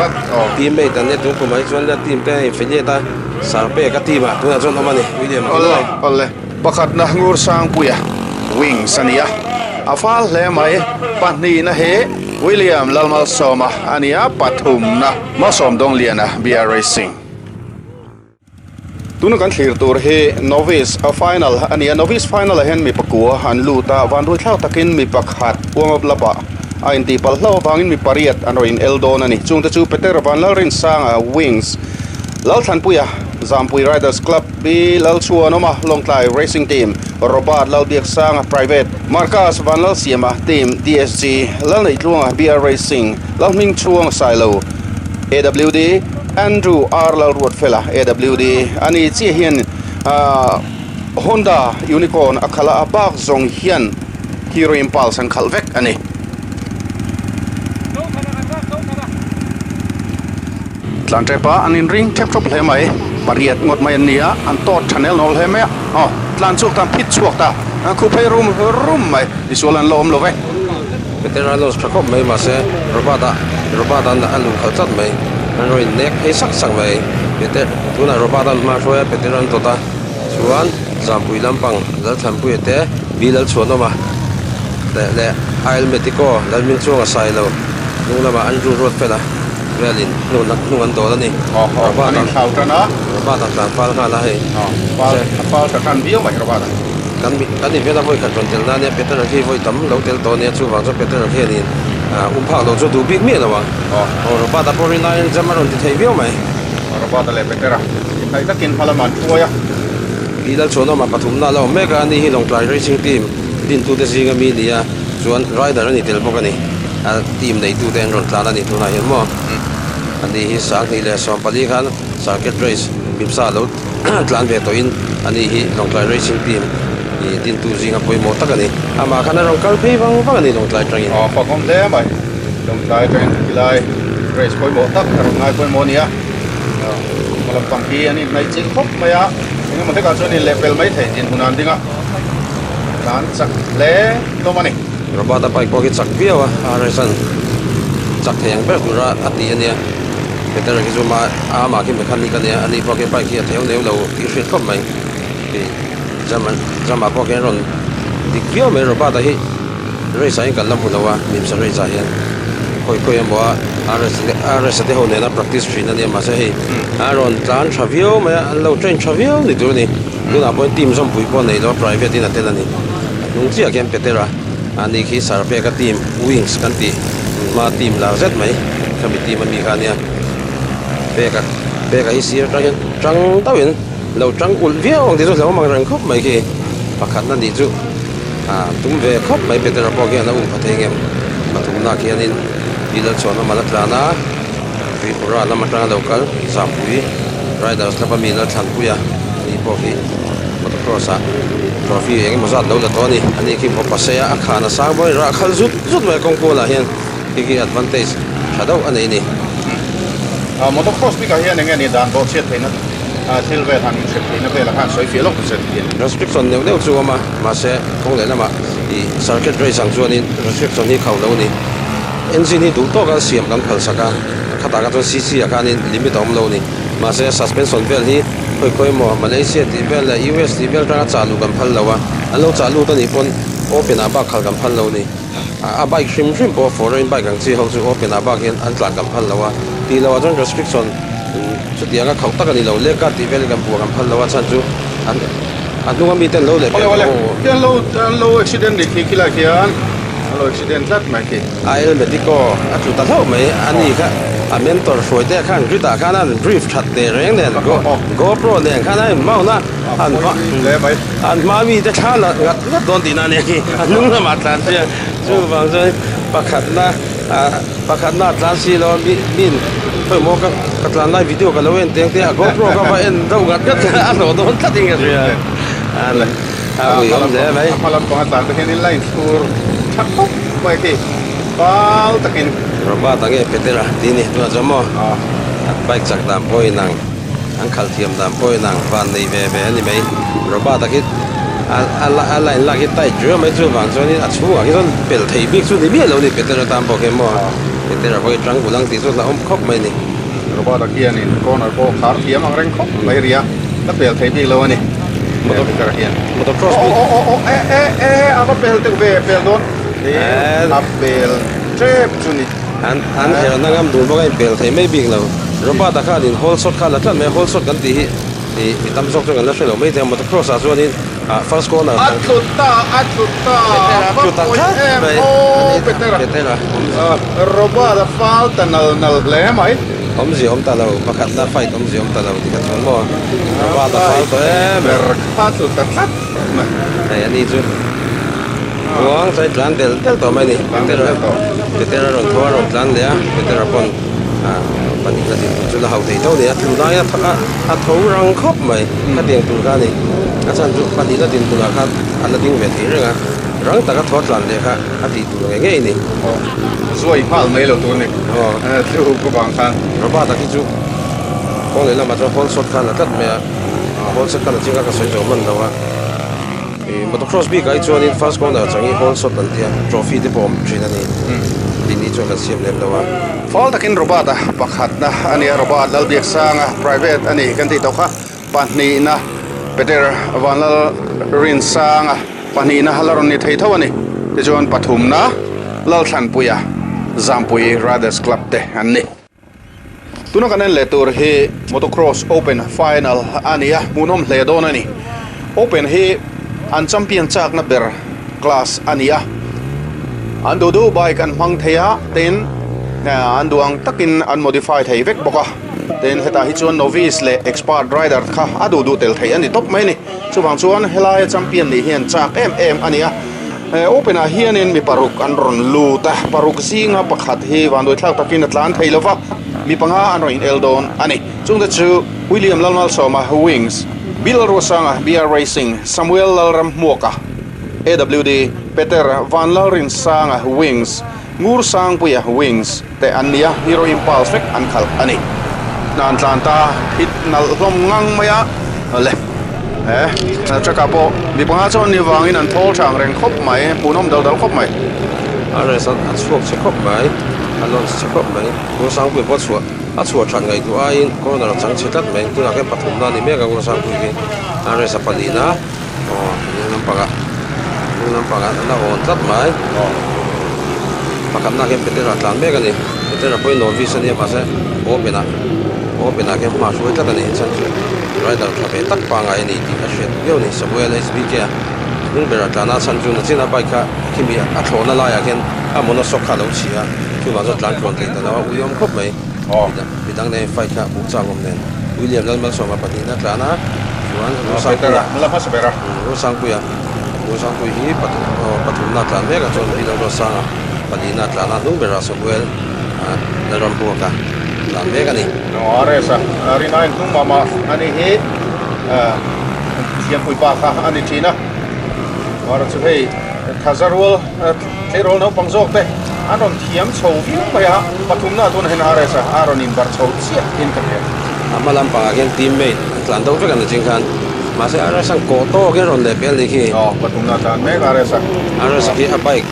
Teammate an nia tun kum ah hi chuan team te a infiliate a, Sarpeka team ah tunah chuan awm a ni William-a chu. Awle awle. Pakhatna Ngursangpuia Wings a ni a, a fal hle mai. Pahnihna hi William Lalmalsawma a ni a, pathumna Malsawm Dawngliana BR Racing. Tuna kan thlir tur hi Novice Final a ni a, Novice Final ah hian mi pakua an lut a, vanruithlak takin mi pakhat warm up lapah. A intih palh hlauh avangin mi pariat an rawn in el dawn a ni. Chungte chu Peter Vanlalrinsanga, Wings, Lalthlanpuia, Zampui Riders Club, B Lalchhuanawma, Lawngtlai Racing Team, Robert Lalbiaksanga, Private, Marcus Vanlalsiama, Team DSG, Lalneihtluanga, BR Racing, Lalhmingchhuang Sailo, AWD, Andrew R Lalruatfela, AWD, a ni chiah hian Honda Unicorn a khalh a, a bak zawng hian Hero Impulse an khalh vek a ni. Tlan tep a, an inring thep thawp hle mai. Pariat ngawt mai an ni a, an tawt tha nel nawl hle mai a. Aw, tlan chhuak ta, an phit chhuak ta, an khu phei rum rum mai. Misual an la awm lo ve. Petera launch tha khawp mai mahse Robert-a Robert-a'n a luh khalh tlat mai. An rawn innek phei sak sak mai. Peter tunah Robert-a'n hma hruai a, Petera'n dawt a. Chuan Zampui lampang Lalthlanpuia te Bi Lalchhuanawma leh leh Ail Medico Lalhmingchhuanga Sailo hnung lamah Andrew Ruatfela velin hnung an dawl a ni. Robert an thlau tan a. Robert an tlan fal nghal a hei. A fal ta tan viau mai Robert a. Kan kan event a vawi khat rawn tel na nia Peter a khi vawi tam lo tel tawh a nia chuvang chuan Peter a khianin um phak lo chu duh bik miah lo ang. Aw Robert a pawh rinaiin jam a rawn ti thei viau mai. Robert a leh Peter a inhnaih takin hma lamah an hruai a. Pi Lalchhuanawma pathumna a la awm mek a, ani hi Lawngtlai Racing Team dintute zinga mi nia chuan rider a ni tel bawk a ni. A team neitute an rawn tlan a ni tunah hian maw. Ani hi 2014 khan circuit race Mipsa lo tlan ve tawhin ani hi Lawngtlai Racing Team dintu zinga pawimawh tak a ni. Amah khan a rawn kal phei vang vang a ni Lawngtlai atangin. Aw fakawm hle mai. Lawngtlai atangin khilai race pawimawh tak a rawn ngai pawimawh a ni a. Hma lampang hi an inhnaih chilh khawp mai a, engemaw hlekah chuan inlehpel mai thei dinhmun ah an ding a, tlan chak hle hlawm a ni. Robert-a bike pawh khi chak viau a, RS-a'n chak thei ang ber tura a ti a nia. Peter-a khi chu mah amah khi mechanic a nia, ani pawh khi bike hi a theu neu lo tih hriat khawp mai. Hei German German pawh khi a rawn dik viau mai Robert-a hi race ah hian kan la hmu lo a, Mimsa race ah hian khawi khawi emaw a RS leh RS-a te ho nena practice thin a nia mahse hei a rawn tlan tha viau mai a, an lo train tha viau ni tur a ni. Tunah pawhin team zawmpui pawh nei lo a private in a tel a ni. A hnung chiah khian Petera a ni khi Sarpeka team Wings kan tih hma team lar zet mai khami team ami kha a nia. Peka Peka hi sir atang hian tang deuhin lo tang ulh viau ang tih chu hlauhawm ang reng khawp mai khi pakhatna nih chu ah tum ve khawp mai Petera pawh khian a um pha thei ngem pathumna khianin Lalchhuan a mal a tlan a Tripura lam atanga lo kal Zampui Riders club a mi Lalthlanpuia ani pawh khi motocross ah trophy eng emaw zat lo la tawh a ni ani khi maw pasei a a khan a sang bawk a ni rah khalh zut zut mai a kawng kualah hian khi khi advantage tha deuh a nei a ni. Motocross bikah hian eng nge ni dan bawh chhiat theihna thil vel han inhriat theihna velah khan sawi fiah lawk ta che tih a ni. Restriction neuh neuh chu a awm a mahse kawng leh lamah ih circuit race ang chuanin restriction hi khauh lo a ni. Engine hi duh tawka siam kan phalsak a, khatah kha chuan CC ah khanin limit a awm lo a ni. Mahse suspension vel hi khawi khawi emaw Malaysia tih vel leh US tih vel atanga chah luh kan phal lo a, an lo chah lut a nih pawn open ah bak khalh kan phal lo a ni. A bike hrim hrim pawh foreign bike ang chi ho chu open ah bak hian an tlan kan phal lo a, tih loh ah chuan restriction chutiang a khauh tak a ni lo, leg guard tih vel hi kan buah kan phal lo a chhan chu an a hnunga mite an lo leh Awle awle, khi an lo an lo accident ri khi khilai khian an lo accident tlat mai khi. A el medico a tlu ta hlauh mai, ani kha a mentor hruai te khan grid ah khan a han brief that teh reng nen GoPro nen khan a inmount a, an hma an hma mi te thla la ngat ngat dawn tihna a nia khi a hnung lamah tlan phei a, chuvang chuan pakhatna ah pakhatna a tlan si lo a mi min khawimaw ka ka tlan lai video ka lo en teng te a GoPro kha va en deuh ngat ngat a hlawh dawn tlat in ka hria a ui awm hle mai. A hma lampang a tlan te hian in la inthlur tha khawp mai khi fal takin. Robert-a nge Petera tih a ni tunah chuan maw an bike chak dan pawh a inang. An khalh thiam dan pawh inang van nei ve ve a ni mai. Robert-a khi a line lak hi tight riau mai chuvang chuanin a chhungah khi chuan pel thei bik chu ni miah lo a ni Petera tan pawh khian maw Petera pawh hi tang bul ang tih chu hlauhawm khawp mai a ni. Robert-a khianin corner pawh khar thiam ang reng khawp mai ria la pel thei bik lo a ni Petera hian. Motocross Aw aw aw aw e e e a va pel deuh ve pel dawn a pel tep chu ni. An an herna ngam dun bawk a inpel thei mai bik lo. Robert-a khan in hole shot kha la tlat mai a, hole shot kan tih hi ih mi tam zawk chuan kan la hre lo mai thei a, motocross ah chuanin Ah first corner A tlu ta, a tlu ta, Petera a va tlu ta pawi tlat em mai aw Petera. Petera Robert a fal ta nal nal hle mai. Awmzia awm ta lo, pakhatna fight awmzia awm ta lo tih kha chuan maw Robert a fal tawh em em. Ber kha tlu ta tlat mai. Hei ani chu ruang chuan tlan del del tawh mai a ni. Petera Petera rawn tho a rawn tlan leh a, Petera pawn ah pahnihna dinhmun chu la hauh thei tho a ni a, tlu lai a a tho rang khawp mai khatiang tur kha a ni. A chhan chu pahnihna dinhmunah khan a la ding ve thei reng a, rang taka tho a tlan leh kha a tih tur ngei ngei a ni. Aw, zuai nghal mai lo tur a ni. Aw, tlu ka vang khan. Robert-a khi chu kawng leh lamah chuan hawl shot khan a tlat mai a, hawl shot khan a ching a ka sawi zo hman lo a. Ih motocross bikah hi chuanin first corner chang hi hawl shot an tia, trophy te pawh a awm thin a ni. Tih ni chuan kan siam lem lo a. Fal takin Robert-a pakhatna a nia, Robert Lalbiaksanga private a ni kan tih tawh kha, pahnihna Peter Vanlalrinsanga pahnihna la rawn ni thei tho a ni. Tichuan pathumna Lalthlanpuia Zampui Riders Club te an ni. Tuna kan en leh tur hi Motocross Open Final a ni a, hmuhnawm hle dawn a ni. Open hi an champion chakna ber class a ni a, an duh duh bike an hmang thei a, tin an duh ang takin an modify thei vek bawk a, tin hetah hi chuan novice leh expert rider kha a duh duh tel theih a ni tawp mai a ni. Chuvang chuan helaia champion nih hian chak em em a ni a. He open ah hianin mi paruk an rawn lut a, paruk zinga pakhat hi vanduaithlak takin a tlan thei lova, mi panga an rawn inel dawn a ni. Chungte chu William Lalmalsawma, Wings, Bill Ruasanga, BR Racing, Samuel Lalramhmuaka, AWD, Peter Vanlalrinsanga, Wings, Ngur Sangpuia, Wings, te an ni a, Hero Impulse vek an khalh a ni. Hna an tlan ta hit nalh hlawm ngang mai a, le he truck ah pawh mi panga chuan ni vangin an thawl thang reng khawp mai, hmuhnawm dal dal khawp mai. A race a chhuak chhe khawp mai, a launch chhe khawp mai, Ngur Sangpuia pawh a chhuah a chhuah that ngaihtuah aiin corner a chang chhe tlat mai, tunah khian pathumna a ni mek a Ngur Sangpuia khi a race a palina. Aw hnung lampangah hnung lampangah an la awn tlat mai pakhatna khian Petera tlan mek a ni Petera pawhin novice a nia mahse open ah open ah khian hma a hruai tlat a ni chhan chu rider tha ve tak pangngai a ni tih a hriat viau a ni Samuel HBK a hnung berah tlan a chhan chu nachina bike kha khimi a thlawhna laiah khian a monoshock kha a lo chhi a chuvang chuan tlan tluan thei ta lo a ui awm khawp mai. Midang nen fight kha hmuh chak awm nen William Lalmalsawma pahnihna tlan a, chuan Rusangpuia Rusangpuia Rusangpui hi pathumna tlan mek a, chuan William Rosanga pahnihna tlan a, hnung berah Samuel Lalrambuaka tlan mek a ni. RS a rinaiin hnung mah mah a ni hi thiampui pa kha a ni thin a, mara chu hei thaza rual Tleirawl naupang zawk te an rawn thiam chho viau mai a, pathumna tunah hian RS a a rawn inbarh chho chiah in ka hria. A hma lampangah khian teammate an tlan deuh vek a ni ching khan, mahse RS an kawh tawk hian rawn leh pel ni khi. Aw, pathumna tlan mek RS a. RS a khi a bike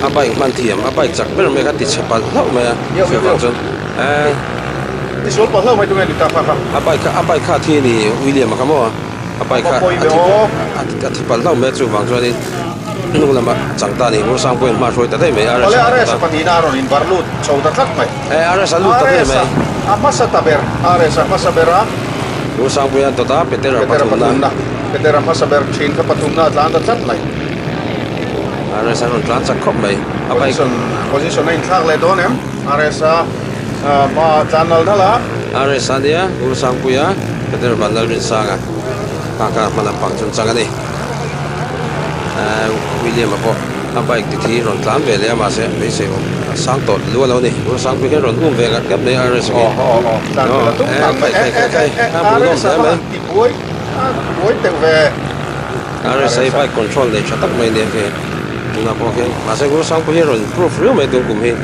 a bike hman thiam, a bike chak ber mai kha ti chhe palh hlauh mai a, chuvang chuan eh. Ti sual palh hlauh mai tunge ni ta kha kha. A bike kha a bike kha a thi a ni William a kha maw, a bike kha a thi palh hlauh mai a chuvang chuanin. Hnung lama chang ta ni Ngurusang pawhin hma hruai ta daih mai RS a RS pahnihna a rawn inbar lut chho ta tlat mai. E RS a lut ta daih mai. A hmasa ta ber RS a hmasa ber a. Ngurusang pawhin a dawt a Petera pathumna. Petera hmasa ber thin kha pathumna a tlan ta tlat mai. RS a rawn tlan chak khawp mai. A bike position a inthlak leh dawn em RS a hma tlan nal nal a. RS a nia Ngurusangpuia Petera Vanlalrinsanga kha kha hma lampang chungchang a ni. William a pawh a bike te khi rawn tlan ve leh a mahse beisei awm a sang tawh lu a lo ni Rosang pui hian rawn um ve ngat ngat mai a RS hi RS hi bike control nei tha tak mai a nia khi tunah pawh khian mahse Rosang pui hian rawn improve riau mai tun kum hi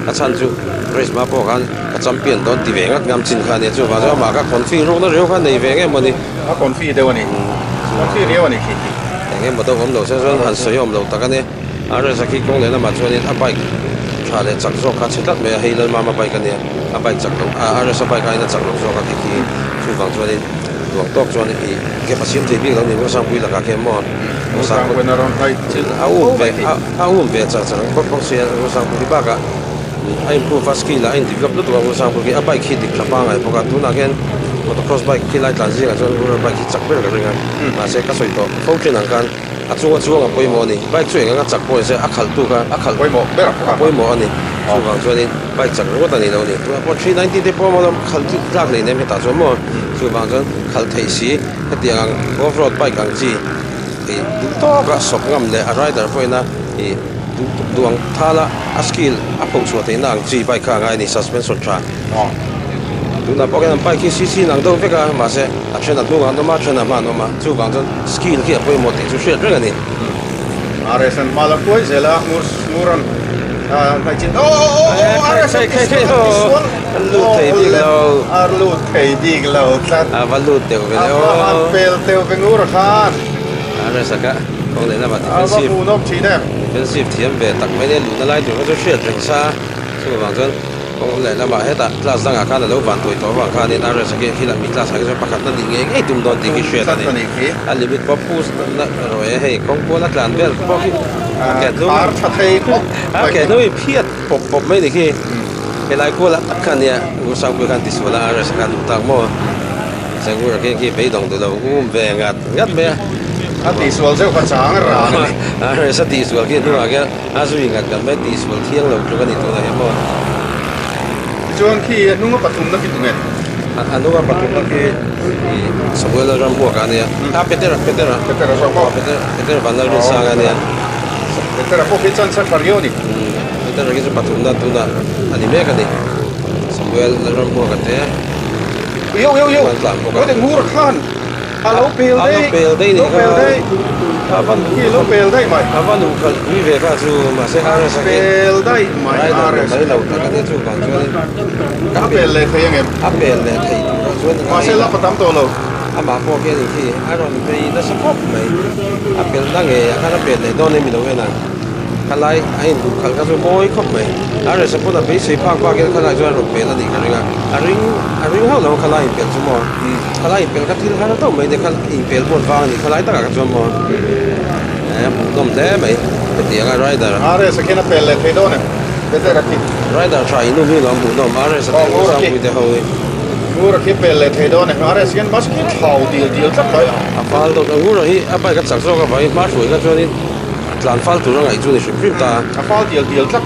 a chhan chu race hma pawh khan ka champion dawn ti ve ngat ngam chin kha a nia chuvang chuan amah kha confi rukna riau kha nei ve nge maw ni. A confi deuh a ni. Confi riau a ni khi khi. Eng emaw deuh awm lo se chuan han sawi awm lo tak a ni. RS a khi kawng leh lamah chuanin a bike tha leh chak zawk kha a chhe tlat mai a, hei Lalmama bike a nia, a bike chak lo, RS a bike aiin a chak lo zawk a khi khi. Chuvang chuanin duang tawk chuan i gap a siam thei bik lo ni Ngurasangpui lakah khian maw Ngurasangpuiin a rawn hnaih chilh a um ve a um ve char char ang bawk bawk sia Ngurasangpui hi bakah a improve a skill ah a in develop lutuk a Ngurasangpui khi a bike hi dik tha pangai bawk a tunah khian. Motocross bike khi lai tlan zingah chuan rural bike hi chak ber ka ring a, mahse ka sawi tawh fo thin ang khan a chunga chuang a pawimawh a ni. Bike chu eng anga chak pawh ni se a khalhtu kha a khalh pawimawh ber a pawimawh a ni. Chuvang chuanin bike chak ringawt a ni lo a ni. Tunah pawh 390 te pawh maw khalh chu tlak leh nem hetah chuan maw chuvang chuan khalh theih si hetiang ang off road bike ang chi ih duh tawka sawp ngam leh a rider pawhin a ih duh ang thala a skill a phochhuah theihna ang chi bike kha a ngai a ni suspension tha. Tunah pawh khian an bike hi cc in ang deuh vek a, mahse a then a hnungah an awm a, a then a hma an awm a, chuvang chuan skill khi a pawimawh tih chu hriat reng a ni. RS an hma la hruai zel a, ngur ngur an hnaih chin aw aw aw aw RS an tisual an tisual a lut thei bik lo a lut thei bik lo tlat a va lut deuh ve a va han pel teuh ve ngur a khan RS a kha kawng leh lamah defensive a va hmuhnawm thin em defensive thiam ve tak mai nia luhna lai tur kha chu hriat reng sa chuvang chuan Kawng leh lamah hetah class dangah khan a lo van tuai tawh avang khanin RS a khi khilah mi class ah khi chuan pakhatna nih ngei ngei tum dawn tih khi hriat a ni. A limit pawh push na erawh e hei kawng pawn a tlan vel pawh khi a ke hnung a ke hnung i phiat pawp pawp mai ni khi. Helai kualah tak khan nia Ngursaupui khan tisual a RS a khan duh tak maw? Zengura khi khi beidawng duh lo um ve ngat ngat mai a. A tihsual zeuh kha chang ran a ni. RS a tihsual khi hnuah khian A zui ngat ngat mai tihsual thiang lo tluk a ni tunah hian maw? Tichuan khi a hnunga pathumna khi tunge? A hnunga pathumna khi ih Samuel a ram huak a nia. A Petera Petera. Petera zawk maw? Petera Petera Vanlalrinsanga a nia. Petera pawh khi chance a tha riau a ni. Petera khi chu pathumna tunah a ni mek a ni. Samuel Lalramhuaka te. Yo yo yo. Heti ngur khan. A lo pel daih. A lo pel daih nih kha. A van khi lo pel daih mai. A va luh khalh pui ve kha chu mahse RS a khi. Pel daih mai RS. Rider mai lo tak a nia chu vang chuan in. A pel leh thei angem? A pel leh thei turah chuan ngai. Mahse lap a tam tawh lo. Amah pawh khi a nih khi a rawn vei nasa khawp mai. A pel na ngei ah khan a pel leh dawn em i lo en ang. Khalai a induh khalh kha chu mawi khawp mai. RS a pawn a beisei phak bak hian khalai chuan a rawn pel a nih ka ring a. A ring a ring hauh lo a khalai inpelh chu maw. Khalai inpelh kha thil har deuh mai nia kha inpelh pawh an vang a nih khalai takah kha chuan maw. Eh hmuhnawm hle mai hetiang a rider. RS a khian a pel leh thei dawn em? Better a khi. Rider tha inum hi lawm hmuhnawm RS a thei Sangpui te ho hi. Ngura khi pel leh thei dawn em? RS hian bus khi thlau dil dil tlat mai a. A fal deuh a Ngura hi a bike a chak zawk avangin hma hruai kha chuanin A tlan fal tur a ngaih chu ni hrim hrim ta a. A fal tial tial tlat.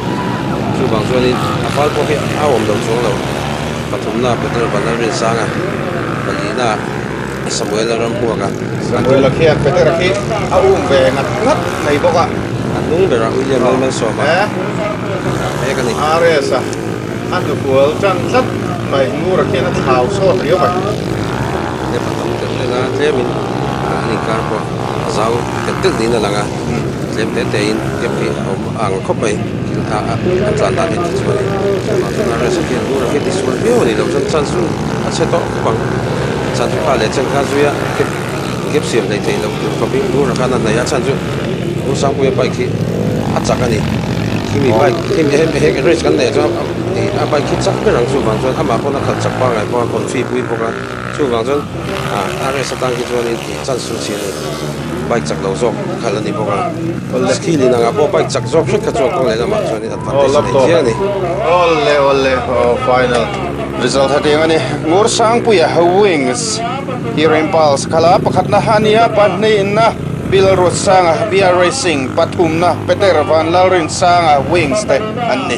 Chuvang chuanin a fal pawh hi a awm lo chuang lo. Pathumna Peter Vanlalrinsanga, palina Samuela Ramhmuaka. Samuela khian Petera khi a um ve ngat ngat mai bawk a. A hnung berah William Lalmalsawma mek a ni. RS a a hnufual tan tlat mai. Ngura khian a thlau sawt riau mai. Lep a tam telh telh a, tlemin an inkar pawh. A zau telh telh niin a lang a, tlem te te in gap hi a awm a ang khawp mai thil a a an tlan dan hi ti chuan in chuvang chuan a rest hian hnur a hi ti sual viau a ni lo chuan chance chu a chhe tawh khawp ang chance chu kha leh chen kha zui a gap gap siam hleih theih loh tur khawp in hnur a khan a hnaih a chhan chu Ngursanghpuia bike hi a chak a ni khimi bike khimi he he race kan neih ah chuan a bike hi chak ber ang chuvang chuan amah pawn a khalh chak pangngai bawk a confi pui bawk a. Chuvang chuan ah RS atang hi chuanin ih chance chu chhi a ni. Bike chak lo zawk khalh a ni bawk a. Skill in angah pawh bike chak zawk hret kha chuan kawng leh lamah chuanin advantage a nei chiang a ni. Awle awle aw final result hetiang a ni. Ngursangpuia Wings Hero Impulse khala pakhatna a ni a, pahnihna Bill Ruatsanga BR Racing, pathumna Peter Vanlalrinsanga Wings te an ni.